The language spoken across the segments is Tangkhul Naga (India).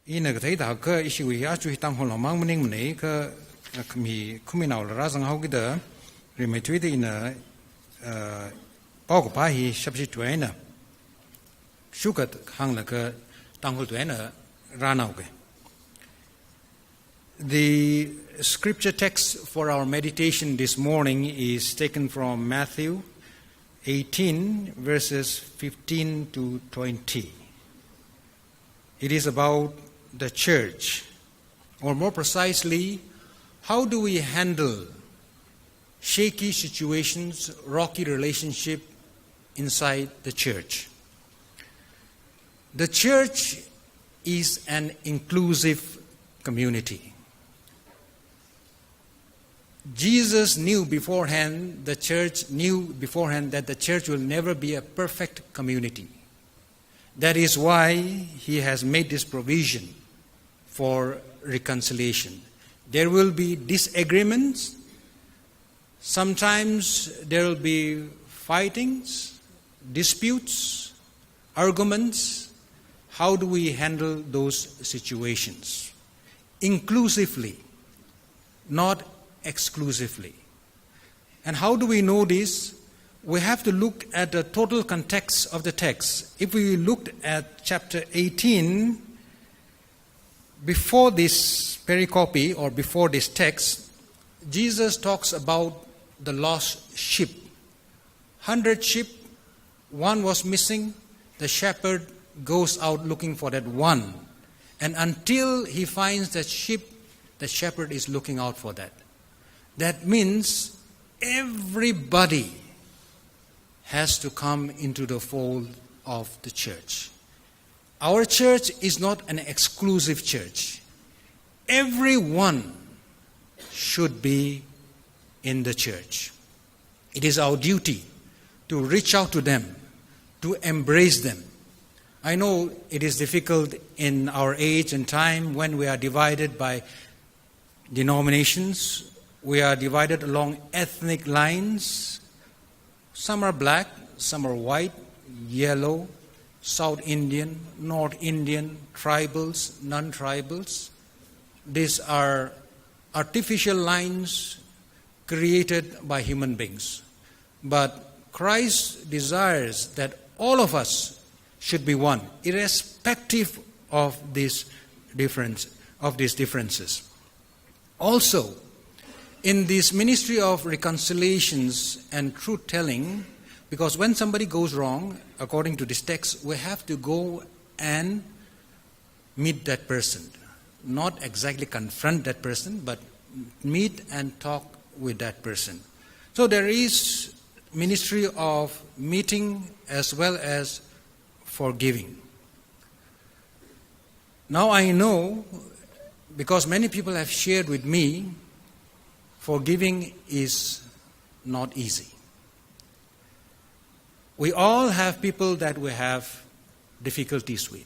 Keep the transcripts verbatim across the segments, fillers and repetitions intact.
Ina kathei da ka ishiwui achu hi Tangkhul lomang maningmana ka, ka mi khuminaola rāzanghaokida rimeithuida ina, uh, paokaphā hi shapshi tuina shukat hānglaga Tangkhul tuina rānaoke. The scripture text for our meditation this morning is taken from Matthew eighteen, verses fifteen to twenty. It is about the church, or more precisely, how do we handle shaky situations, rocky relationship inside the church. The church is an inclusive community. Jesus knew beforehand, the church knew beforehand that the church will never be a perfect community. That is why he has made this provision for reconciliation. There will be disagreements. Sometimes there will be fightings, disputes, arguments. How do we handle those situations? Inclusively, not exclusively. And how do we know this? We have to look at the total context of the text. If we looked at chapter eighteen, before this pericope or before this text, Jesus talks about the lost sheep. Hundred sheep, one was missing. The shepherd goes out looking for that one. And until he finds that sheep, the shepherd is looking out for that. That means everybody has to come into the fold of the church. Our church is not an exclusive church. Everyone should be in the church. It is our duty to reach out to them, to embrace them. I know it is difficult in our age and time when we are divided by denominations. We are divided along ethnic lines. Some are black, some are white, yellow, South Indian, North Indian, tribals, non-tribals. These are artificial lines created by human beings. But Christ desires that all of us should be one, irrespective of this difference, of these differences. Also, in this ministry of reconciliations and truth-telling, because when somebody goes wrong, according to this text, we have to go and meet that person. Not exactly confront that person, but meet and talk with that person. So there is ministry of meeting as well as forgiving. Now I know, because many people have shared with me, forgiving is not easy. We all have people that we have difficulties with.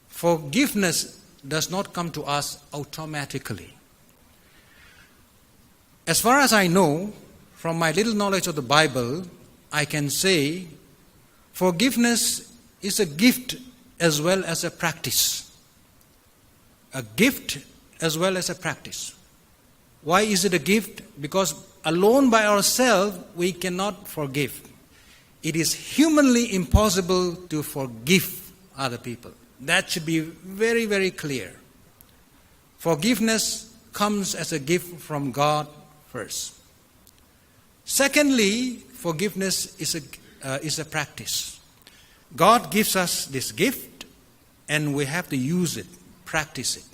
Forgiveness does not come to us automatically. As far as I know, from my little knowledge of the Bible, I can say forgiveness is a gift as well as a practice. A gift as well as a practice. Why is it a gift? Because alone by ourselves, we cannot forgive. It is humanly impossible to forgive other people. That should be very, very clear. Forgiveness comes as a gift from God first. Secondly, forgiveness is a, uh, is a practice. God gives us this gift, and we have to use it, practice it.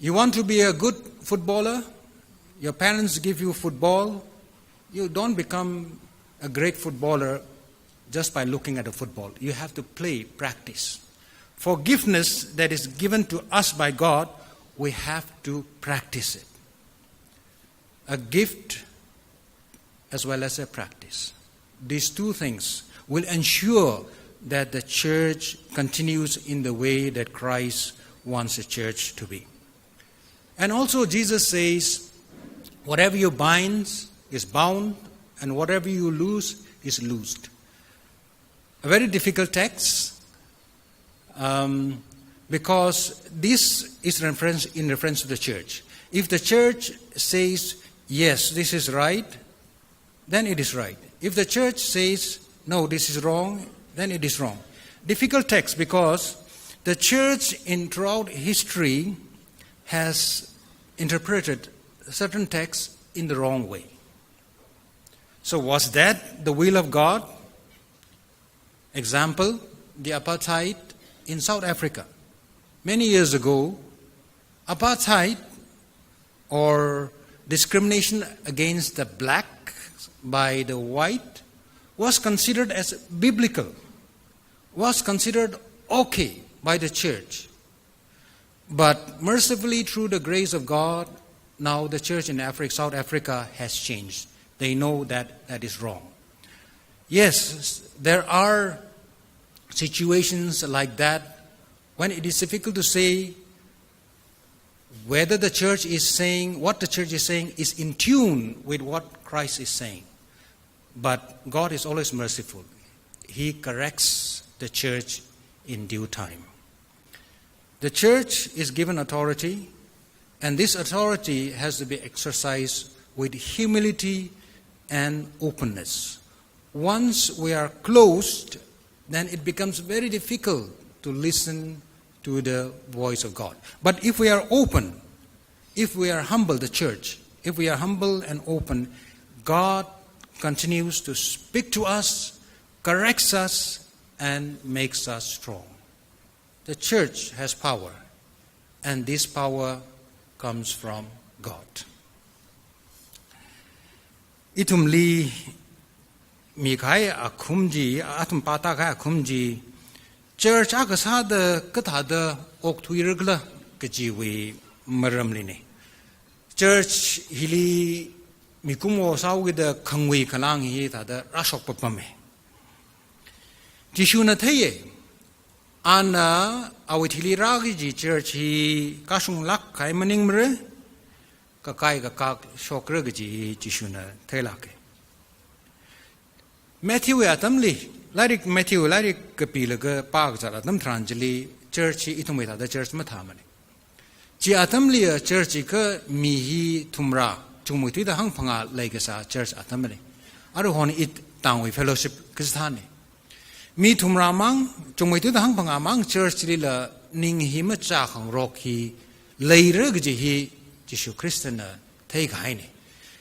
You want to be a good footballer? Your parents give you football. You don't become a great footballer just by looking at a football. You have to play, practice. Forgiveness that is given to us by God, we have to practice it. A gift as well as a practice. These two things will ensure that the church continues in the way that Christ wants the church to be. And also, Jesus says, "Whatever you bind is bound, and whatever you loose is loosed." A very difficult text. Um, Because this is reference, in reference to the church. If the church says, "Yes, this is right," then it is right. If the church says, "No, this is wrong," then it is wrong. Difficult text, because the church in throughout history has interpreted certain texts in the wrong way. So was that the will of God? Example, the apartheid in South Africa. Many years ago, apartheid, or discrimination against the black by the white, was considered as biblical, was considered okay by the church. But mercifully, through the grace of God, now the church in Africa, South Africa has changed. They know that that is wrong. Yes, there are situations like that when it is difficult to say whether the church is saying, what the church is saying is in tune with what Christ is saying. But God is always merciful. He corrects the church in due time. The church is given authority, and this authority has to be exercised with humility and openness. Once we are closed, then it becomes very difficult to listen to the voice of God. But if we are open, if we are humble, the church, if we are humble and open, God continues to speak to us, corrects us, and makes us strong. The church has power, and this power comes from God. Ithumli mikahai akhum chi, athum pātākahai akhum chi, church akha sāda kathāda okthuirakhala kajiwui maramlina. Church hili mikumo sāhaokida khangui khalang hi thāda rāshok papama. Jishuna theiya, ana awui thili rāki kaji church hi kashunglāk kahai maningmara, kakai kakak shokra kaji hi Jishuna theilāka. Matthew wui atamli, lairik Matthew lairik kapilaga pākazat atam tharan chili church hi ithumwui thāda church mathāmana. Chi atamliya church hi kha mi hi thumrā, chungmeithuida hangphangā leikasā church atamna. Aruihon ithum tangwui fellowship kasā thāna. Mi thumrā mang, chungmeithuida hangphangā mang church lila ning hi machākhangarok hi leira kaji hi Jishu Khristana theikahaina.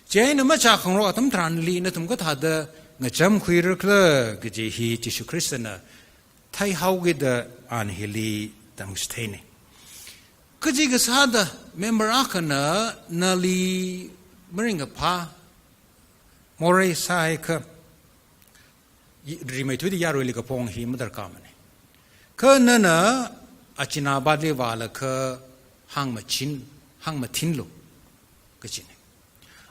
Chieina machākhangarok atam tharanli nathum kathāda ngachamkhuirakhala kaji hi Jishu Khristana theihaokida ana hili tamchitheina. Kaji kasāda member akhana nali maringkaphā morei sāhaiakha, rimeithuida yaruili kaphong hi madarkārmana. Kha nana achina bali vālaga hāngmachin, hāngmathinlu kajina.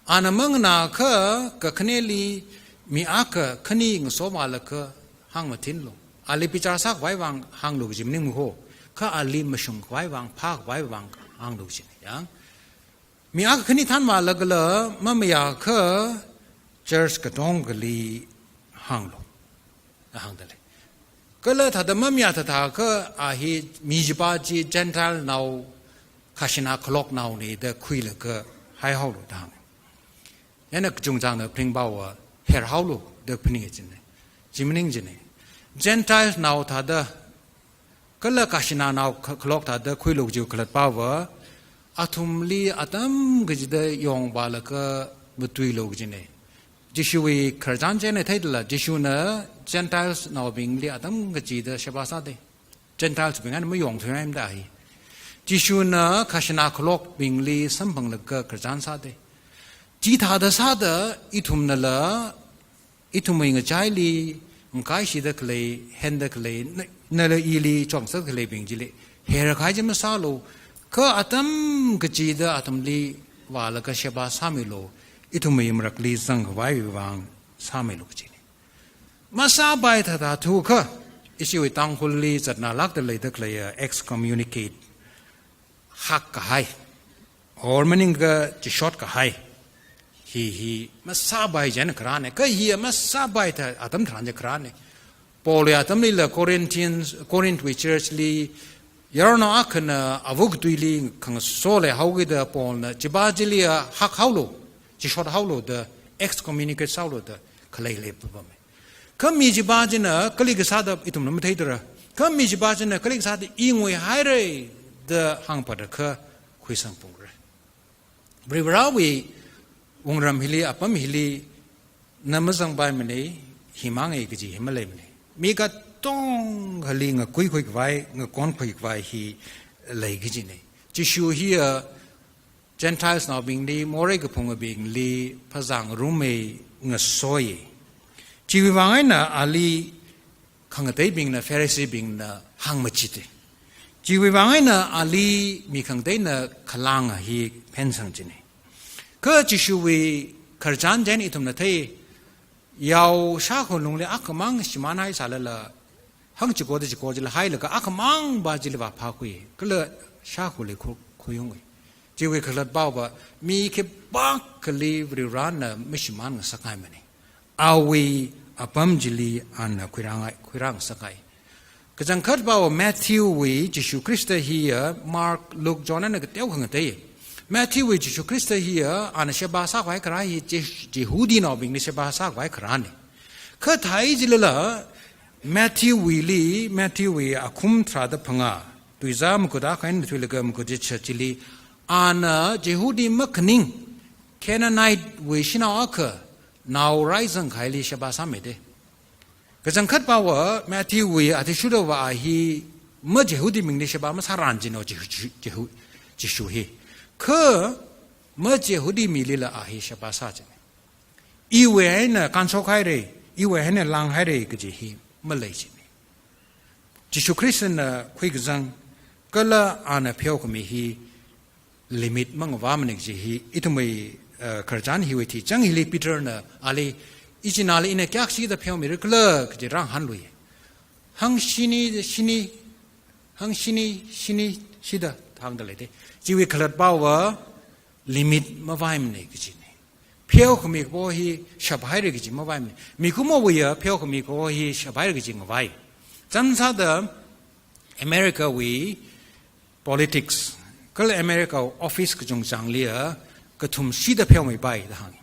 Ana manganāakha kakhaneli mi akha khani ngasovālaga hāngmathinlu. Ali bichar sākhavai vang hānglu kaji maningmana ho. Kha ali mashungkhavai vang, phākhavai vang hānglu kajina. Yang mi akha khani thanvālagala mamayāakha church katongali hānglu, da hāngdalei. Kala thāda mamayā thāthāakha a hi mi chipā chi Gentile nao, khajana khalok naona da khuilaga haihaolu da hānga. Chieina kachungchangna phaningpava, herhaolu da phaninga jina. Chi maning jina. Gentile nao thāda kala khajana nao kha-, khalok thāda khuilu kaji khalatpava, athumli atam kachida yongvālaga matuilu kajina. Jishuwui khararchan chieina theidala, Jishuna Gentiles naobingli atam kachida sheba sāda. Gentiles bing eina mayongthuihaimada hi. Jishuna khajana khalokbingli samphanglaga khararchan sāda. Chithāda sāda ithumnala, ithumwui ngachaili ngakaishida khalei, henda khalei, na, nala ili chongsa khaleibing chili herkahai chi masālu, kha atam kachida athumli vālaga sheba sāmilu, ithumwui marakli zangkhavai vang sāmilu kajina. Masāpai thāthāthuakha, ishiwui Tangkhulli zatnālākda leida khaleiya excommunicate, hakkahai, or maningakha chishotkahai. Hi hi masāpai chieina kharāna, kha hi masāpai thā atam tharan chi kharāna. Paulwui atamlila Corinthians, Corinthwui church li Yaronao akhana avā katuili khangaso leihaokida Paulna, chiva chili a hakhaolu, chishothaolu da, excommunicate sāhaolu da, khalei leipapama. Kha mi chiva china kali kasāda ithumna matheithura. Kha mi chiva china kali kasāda i nguihaira da hāngphatakha khuisangphungra. Varivarawui wungram hili, apam hili, na mazangpaimana, himang e kaji hi maleimana. Mi katongali ngakuikhui khavai, ngakonkhui khavai hi lei kajina. Jishu hiya Gentiles naobingli, morei kaphungabingli, phazāngarumei ngasoya. Chiwui vang eina ali khangateibingna, Phariseebingna hāngmachita. Chiwui vang eina ali mi khangateina khalanga hi phensang china. Kha Jishuwui khararchan chieina ithumna thei, yao shākhu lungli akhamang shimānhai sālala, hangchiko da chiko chila hailaga akhamang va chili va phākhui, kala shākhuli khu-, khuiunga. Chiwui kakhalat pava, mi khipākhali Varivarana mashimān ngasakhaimana. Awui apam chili ana khuirāngai, khuirāngasakhai. Kachangkhat pava Matthewwui Jishu Khrista hiya, Mark, Luke, John eina kateo khangatei. Matthewwui Jishu Khrista hiya, ana sheba sākhavai kharā hi Je-, Jihudinaobingli sheba sākhavai kharāna. Kha thai chilala, Matthewwuili, Matthewwui akhum tharāda phangā, tuizā makut akha eina thuilaga makut chichat chili, ana Jihudi makhaning, Canaanitewui shanao akha, nao raizang kahaili sheba sāmida. Kachangkhat pava Matthewwui athishurda va a hi ma-Jihudibingli sheba masāran china Jihu-, Jihu-, Jishu hi. Kha ma-Jihudi milila a hi sheba sā china. Iwui eina kanshok haira, iwui eina lāng haira kaji hi malei china. Jishu Khristana khuikazang kala ana pheokhami hi limit mangavāmana kaji hi, ithumwui, eh, khararchan hiwui thichang hili Peterna ali, ichināli ina kayākha shida pheomira khala kaji rāngahānlui. Hangshini, shini, hangshini, shini, shida thangda leida. Chiwui kakhalat pava limit mavaimana kajina. Pheokhami kapo hi shaphaira kaji mavaimana. Mikumowui ya pheokhami kapo hi shaphaira kaji ngavai. Chānsāda Americawui politics, kala America office kachungchāngliya kathum shida pheomeipai da hānga.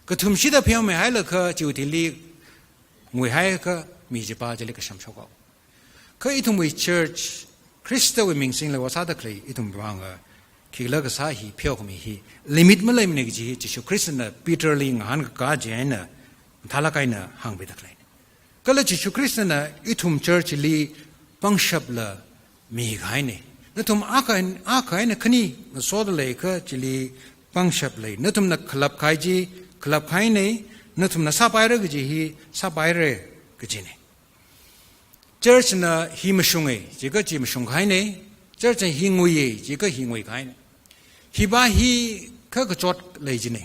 Kathum shida pheomeihailakha chiwui thili nguihaiakha mi chiva chili kashamshok haowa. Kha ithumwui church, Khristawui ming singlaga vāsāda khalei ithum vanga, khikhala kasā hi pheokhami hi limit maleimana kaji hi Jishu Khristana Peterli ngahānkakā chieina, mathālāk eina hāngmida khalei. Kala Jishu Khristana ithum churchli pangshapla mikahaina. Nathum akha, akha eina khani ngasoda leiakha chili pangshap lei. Nathumna khalap kahai chi khalap kahaina, nathumna sāpaira kaji hi sāpaira kajina. Churchna hi mashunga, jiakha chi mashung kahaina. Churchna hi nguiya, jiakha hi ngui kahaina. Hiva hi kha kachot lei china.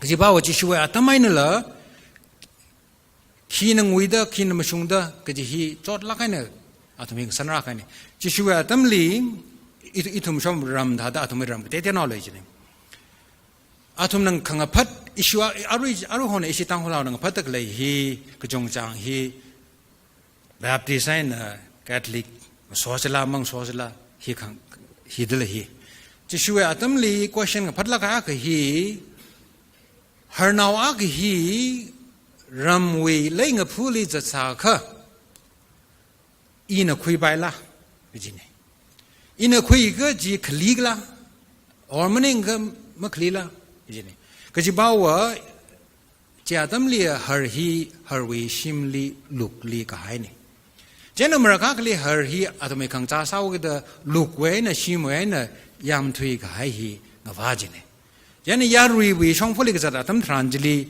Kajiva va Jishuwui atam einala, khina nguida, khina mashungda, kaji hi chotlāk eina athum hi ngasanrā kahaina. Jishuwui atamli, i-, ithum shomram thāda athumwui ram kateiteonao lei china. Athumna khangaphat, ishi a-, arui, aruihon ishi Tangkhulnaona ngaphatda khalei hi kachungchāng hi Baptist eina Catholic, sosila, mang sosila, hi khang, hidala hi. Jishuwui atamli question ngaphatlāk akha hi, harnao akha hi ramwui leingaphuli zatsākha, ina khuipaila, kajina. Ina khuiakha chi khalikhala, or maningakha makhalila, kajina. Kajiva va, chi atamli har hi, harwui shimli lukli kahaina. Chieina marākha akhali har hi athumwui khangachā sāhaokida lukwui eina shimwui eina yamthui kahai hi ngavā china. Chieina yaruiwui shongfali kazat atam tharan chili,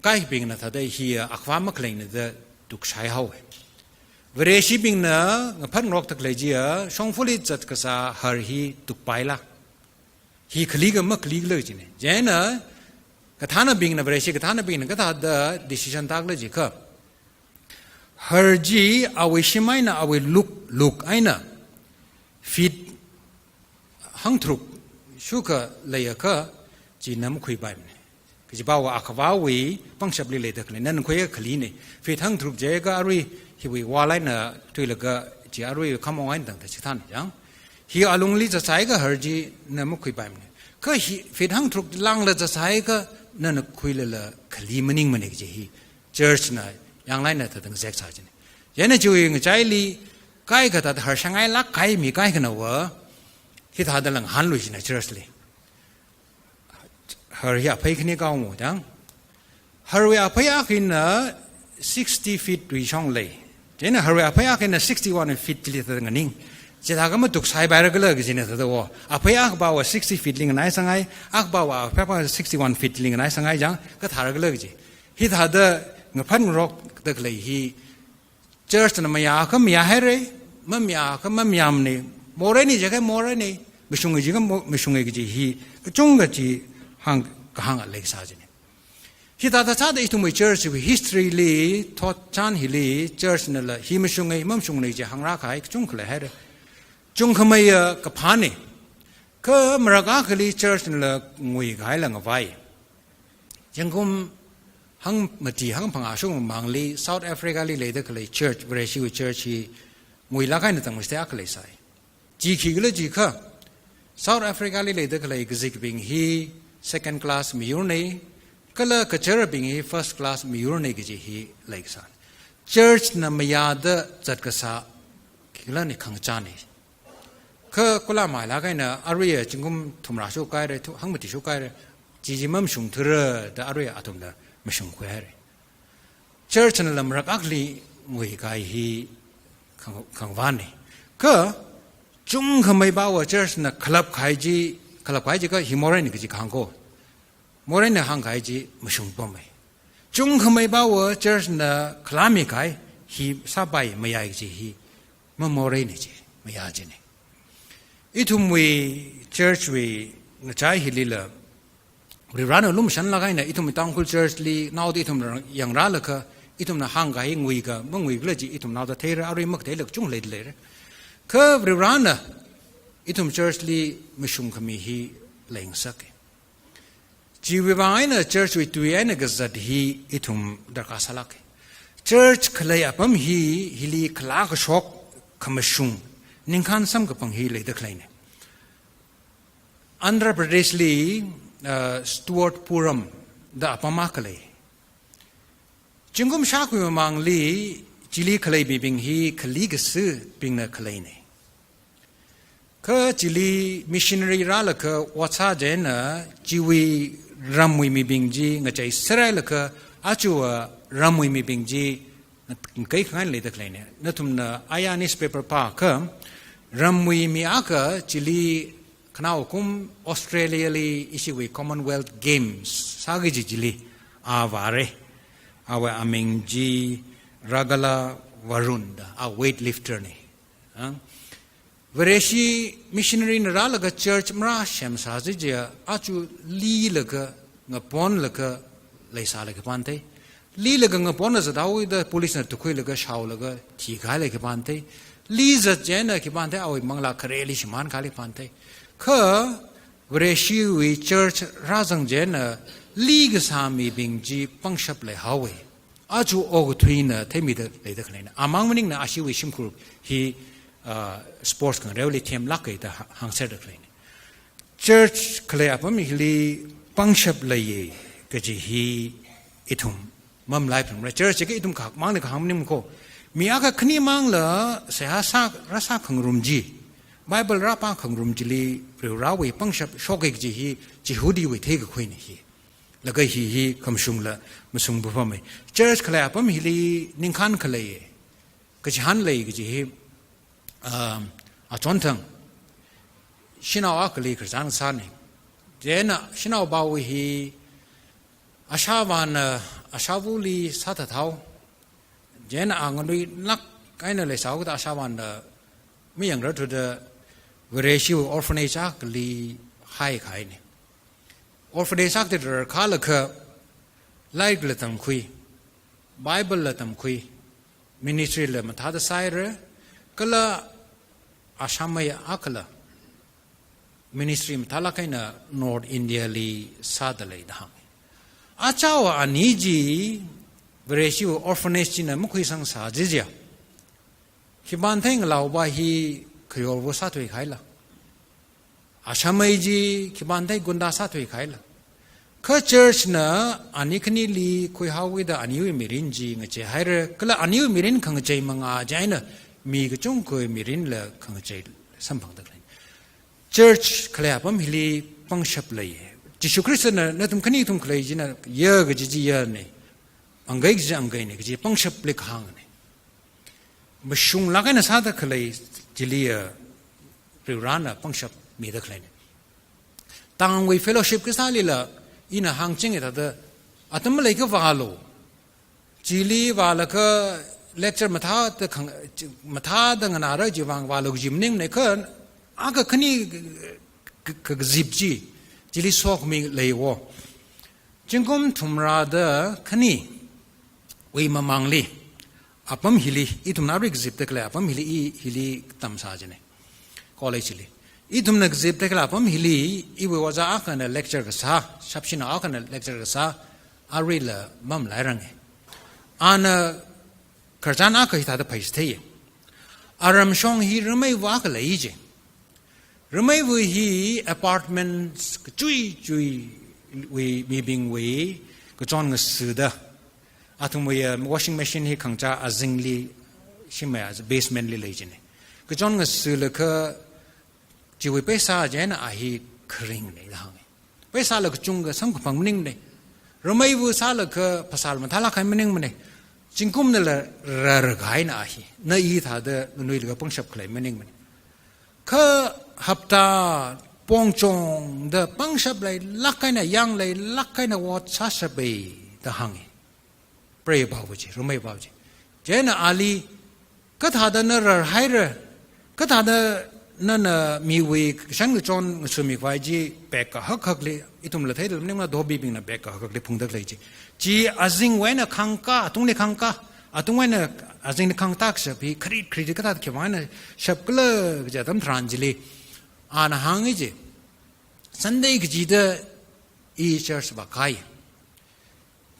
kaikhabingna thāda hi akhava makhaleina da tukshai haowa. Vareshibingna ngaphat ngarokda khalei chiya, shongfali zat kasā har hi tukpaila. Hi khalikha makhalikhala china. Chieina kathānabingna, Vareshi kathānabingna kathāda decision tākhala jiakha, har chi awui shim eina, awui luk, luk eina feet hangtharuk shukha leiakha, china makhuipaimana. Kajiva va akhavawui pangshapli leida khalei, nana khuiakha khalina. Feet hangtharuk jiakha arui hiwui wall eina thuilaga Chi arui khamong eina tangda chithāna jang. Hi alungli zatsai kahar china makhuipaimana. Kha hi feet hangtharuk langla zatsai kha nana khuilala khali maningmana kaji hi church na yanglaina thāda ngazek sā china. Chieina chiwui ngachaili kaikha thāda harshangailāk kahai mi kaikhanava hithādala ngahānlui china church li. Har hi aphei khani kaungu jang. Harwui aphei akhana sixty feet wui shong lei. Chieina harwui aphei akhana sixty-one feet chili thāda nganing. Chithākha matuk saipaira khala kajina thāda wo. Aphei akhava sixty feet li nganaisanghai, akhava aphei akhava sixty-one feet li nganaisanghai jang, kathāra khala kaji. Hithāda ngaphan ngarokda khalei hi church na mayākha mayāhaira, mamayākha mamayāmana, moreina jiakha moreina, mashunga jiakha mo-, mashunga kaji hi, kachungkha chi hāng, kahāng leisā china. Hithāda sāda ithumwui church wui history li, thotchan hili, church nala hi mashunga, mamashunga chi hāngrā kahai, kachungkha leihaira. Chungkhameiya kaphāna, kha marak akhali church nala nguikahaila ngavai. Zingkum hangmati hangphangā shungmamangli South Africa li leida khalei church, Vareshiwui church hi nguilāk eina tangmashita akha leisai. Chi khikhala jiakha, South Africa li leida khalei kazikbing hi second class miyurna, kala kacharabing hi first class miyurna kaji hi leisā. Church na mayāda zatkasā khikhala ni khangachāna. Kha kula mailāk eina aruiya zingkum thumrā shokhaira, thu-, hangmati shokhaira, chi chi mamashungthura da aruiya athumna mashungkhuihaira. Church nala marak akhali nguikahai hi khang-, khangavāna. Kha chungkhameivāva church na khalap kahai chi, khalap kahai jiakha hi moreina kaji kahāng ko. Moreina hāngkahai chi mashungpamma. Chungkhameivāva church na khalāmikahai hi sāpai mayai kaji hi mamoreina chi, mayā china. Ithumwui church wui ngachai hilila, Varivarana lumashanlāk eina ithum Tangkhul church li naoda ithum rang-, yangrālaga, ithumna hāngkahai nguika, manguikhala chi ithum naoda theira, arui makatheila kachungkha leida leira. Kha Varivarana ithum church li mashungkhami hi leingasaka. Chiwui vang eina church wui tui eina kazat hi ithum darkar sālāka. Church khalei apam hi, hili khalā kashok khamashung, ningkhān samkaphang hi leida khaleina. Andhra Pradesh li, uh, Stuartpuram da apam akha lei. Zingkum shākhui mamangli chili khalei mibing hi khali kasibingna khaleina. Kha chili missionary rālaga ot sā chieina chiwui ramwui mibing chi ngachei serhailaga aja ramwui mibing chi ngakai khangai leida khaleina. Nathumna aya newspaper pākha ramwui mi akha chili khanaokum Australia li ishiwui Commonwealth Games sāki kaji chili a vāra. Awui aming chi Ragala Varun da, a weightlifter na. Ha? Vareshi missionary na rālaga church marā semsā chi chiakha aja lilaga ngaponlaga leisālaga pānthei. Lilaga ngaponna zathaoda police na tukhuilaga shaolaga thikahai leikapānthei. Li zat chieina khipānthei, awui manglā khareli shimānkahai leipānthei. Kha Vareshiwui church rāzang chieina li kasā mibing chi pangshap leihaowa. Aja okathuina theimida leida khaleina. Amang maningla ashiwui shimkhur hi, ah, sports khangareoli themlāka da hā-, hāngserda khaleina. Church khalei apam hili pangshap leiya kaji hi ithum mamalaiphalungra. Church jiakha ithum khak mangna kahāng maning ko. Mi akha khani mangla seihā sā, rāsā khangarum chi, Bible rāpā khangarum chili Varivarawui pangshap shoka kaji hi Jihudiwui theikakhuina hi. Laga hi hi khamashungla mashungpapamma. Church khalei apam hili ningkhān khaleiya, kachihān lei kaji hi, um, achonthang shanao akhali khararchan sāna. Chieina shanaopāwui hi ashāvāna ashāvali sāthathao. Chieina a nganuilāk eina leisāhaoda ashāvāna mayangrarthuda Vareshiwui orphanage akhali haihaina. Orphanage akhali rarkālaga lairikla tamkhui, Bible la tamkhui, ministry la mathāda sāhaira, kala ashāmei akhala ministry mathālāk eina North India li sāda leida hānga. Achāva ani chi Vareshiwui orphanage china makhuisangsā chi chiakha Khipānthei ngalaopa hi khayorva sāthuikahaila. Ashamei chi khipānthei gunda sāthuikahaila. Kha church na ani khanili khuihaowuida aniwui mirin chi ngacheihaira, kala aniwui mirin khangachei mangā chieina mi kachungkhawui mirinla khangachei samphangda khalei. Church khalei apam hili pangshap lei. Jishu Khristana nathum khani kathum khalei china ya kaji chi yana, angkai kaji angkaina kaji pangshapli kahāngna. Mashunglāk eina sāda khalei chiliya Varivarana pangshap mida khaleina. Tangwui fellowship kasālila ina hāngching thāda, atam maleikha vālu. Chili vālaga lecture mathāda khang-, mathāda nganāra chiwui vāng vālu kaji maningmana, kha akha khani ka, ka, kazip chi chili sokhami leiwo. Zingkum thumrāda khaniwui mamangli, apam hili, ithumna arui kazipda khalei apam hili, i hili tamsā china. College li. Ithumna kazipda khalei apam hili, iwui ojā akhana lecture kasā, shapshina akhana lecture kasā, aruila mamalairanga. Ana khararchan akha hithāda phaichitheiya. Aramshong hi rameiva akha lei ji. Rameiva hi apartments kachui chuiwui mibingwui kachon ngasuda, athumwui, uh, washing machine hi khangachā azingli shimei, basementli lei china. Kachon ngasulaga chiwui paisa chieina a hi kharingna da hānga. Paisala kachungkha samkaphang maningmana. Rameiva sālaga phasāla mathālāk kahai maningmana. Zingkumnala rarkahaina a hi. Na i thāda nganuilaga pangshap khalei maningmana. Kha hapta pongchongda pangshap leilāk eina, yang leilāk eina ot sāshapa da hānga. Preiva chi, rameiva chi. Chieina ali, kathāda na rarhaira, kathāda nana miwui kashan kachon ngasumi khavai chi bag kahak hakli, ithumla theida maningmana, dhobibingna bag kahak hakli phungda khalei chi. Chi azingwui eina khangkā, atungli khangkā, atungwui eina azingli khangkā kashap hi, kharit kharit kathāda khiwui vāng eina shapkhala kaji atam tharan chili, ana hānga ji. Sunday kachida i church vākāi.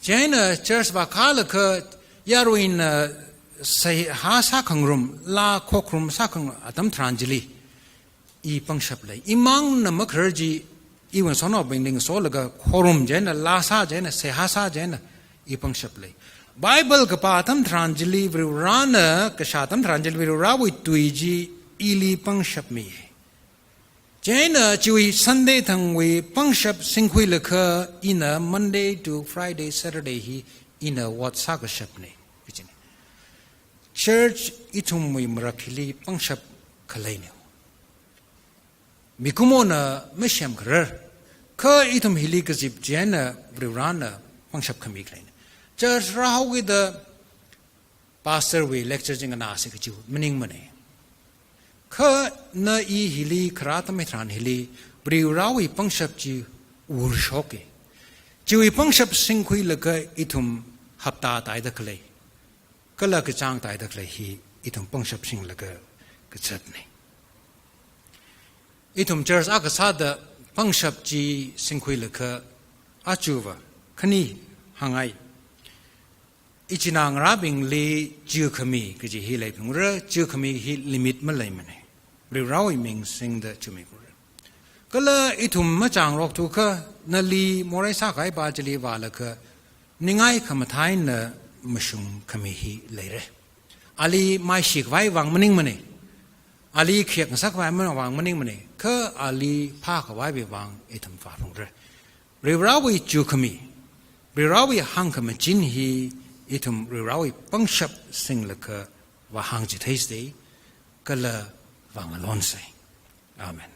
Chieina church vākālaga yaruina seihā sākhangarum, laa khokharum sākhangarum atam tharan chili i pangshap lei. Imangna makharar chi, iwui ngasotnaobingli ngasolaga khorum chieina, laa sā chieina, seihā sā chieina i pangshap lei. Bible kapā atam tharan chili Varivarana kashā atam tharan chili Varivarawui tui chi ili pangshap mi. Chieina chiwui Sunday thangwui pangshap singkhuilaga ina Monday to Friday, Saturday hi ina ot sākashapna, kajina. Church ithumwui marak hili pangshap khaleina. Mikumona masemkharar, kha ithum hili kazip chieina Varivarana pangshap khami khaleina. Church rāhaokida pastor wui lecture chi nganāsa kaji maningmana. Kha na i hili kharā atam hitharan hili, Varivarawui pangshap chi urshoka. Chiwui pangshap singkhuilaga ithum hapta tāida khalei, kala kachāng tāida khalei hi ithum pangshap singlaga kazatna. Ithum church akha sāda pangshap chi singkhuilaga achuva khani hāngngai. Ichinā ngarābingli chukhami kaji hi leiphalungra, chukhami hi limit maleimana. Varivarawui ming singda chumi kura. Kala ithum machāngrok thukha, nali morei sākahaipa chili vālaga ningai khamathā eina mashungkhami hi leira. Ali maishi khavai vāng maningmana. Ali khayek ngasak khavai vāng maningmana. Kha ali phākhavaiwui vāng ithum vāphalungra. Varivarawui chukhami, Varivarawui hāngkhamachin hi ithum Varivarawui pangshap singlaga vāhāngchitheisa, kala vāngalonsa. Amen.